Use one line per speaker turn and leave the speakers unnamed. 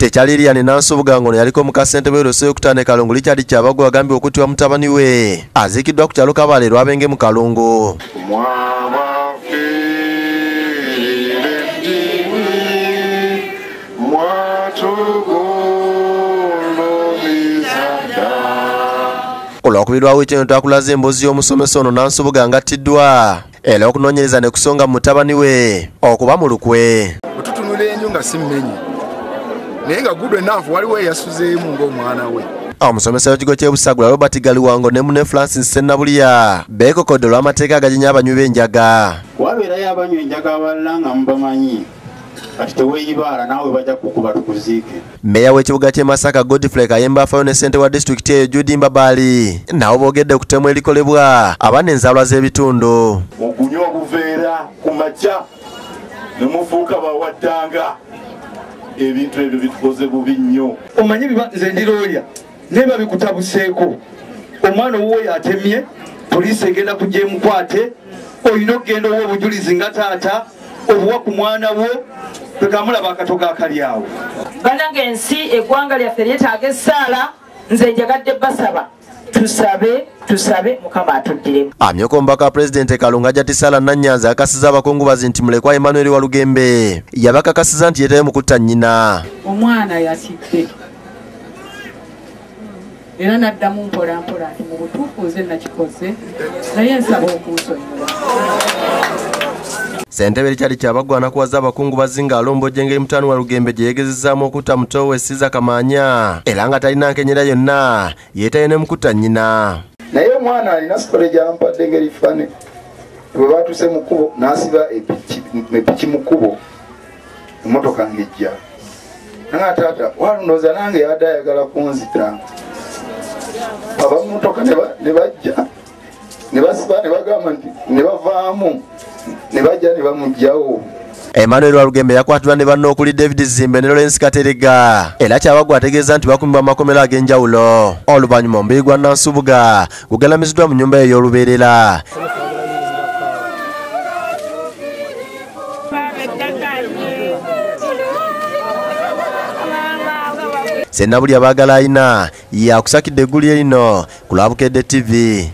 Tekyali Lilian Nansubuga ngono yaliko muka ssentebe w'eroso y'okutaano e Kalungu Richard Kyabaggu agambye okuttibwa mutabani we aziikiddwa ku kyalo Kabale Lwabenge mu Kalungu. Olwokubiri lwa wiiki eno twakulaze emboozi y'omusomesa ono Nansubuga ng'attiddwa era okunoonyereza ne kusonga mu mutabani we okuba mu lukwe.
Bwe tutunula enju nga si mmenye naye nga good enough waliwo eyasuzeemu ng'omwana we.
Omusomesa w'ekigo ky'e Busagula Robert Galiwango ne munne Francis Ssenabulya beekokodde olw'amateeka agaginya abanywi b'enjaga.
Wabeerayo abanywa enjaga abalala nga mubamanyi kati teweeyibaala naawe bajja kukuba tukuziike.
Mmeeya w'ekibuga ky'e Masaka Godfrey Kayemba afaayo ne ssentebe wa disitulikiti eyo Jude Mbabaali nabo boogedde ku ttemu erikolebwa abaana enzaalwa z'ebitundu.
Ogunywa obuveera ku makya ne mufuuka bawaddanga. Ebintu ebyo bitukoze bubi nnyo.
Omanyi nze ndi looya naye babikutabuseeko. Omwana owuwo yatemye, poliisi egenda kujja emukwate, olina okugenda owa obujulizi nga taata obuwa ku mwana wo twekamulaba akatogo akali awo.
Bannange ensi eggwanga lyaffe lyetaaga essaala, nze njagadde basaba tusabe tusabe Mukama atuddiremu.
Amyuka omubaka wa pulezidenti Kalungu Hajati Sarah Nannyanzi akakasizza abakungubazi nti mulekwa Emmanuel Walugembe yabakakasizza nti yeetayo mu kutta nnyina.
Omwana yatidde era n'addamu mpola mpola nti mu butuufu nze nakikoze naye nsaba okunsonyiwa.
Ssentebe Richard Kyabaggu anakuwaza abakungubazi ng'alombojja engeri mutabani Walugembe gye yeegezezzaamu okutta muto we Siza Kamanya era nga talina nkenyera yonna yeetayo ne mu kutta nnyina.
Naye omwana alina sitole gy'ampadde engeri fane bwe baatuuse mu kkubo n'asiba epiki mu kkubo emmotoka ng'ejja. Nanga taata walundooza nange yabadde ayagala kunzita. Abammotoka ne bajja ne basiba ne bagamba nti ne bavaamu ne bajja ne bamuggyawo.
Emmanuel Walugembe yakwatibwa ne banne okuli David Zimbe ne Lawrence Katerega era Kyabaggu ategeeza nti bakuumibwa mu makomera ag'enjawulo. Oluvannyuma omubiri gwa Nansubuga gugalamiziddwa mu nnyumba ye ey'olubeerera. Ssenabulya baagala ayina yakusakidde eggulire lino ku lwa Bukedde TV.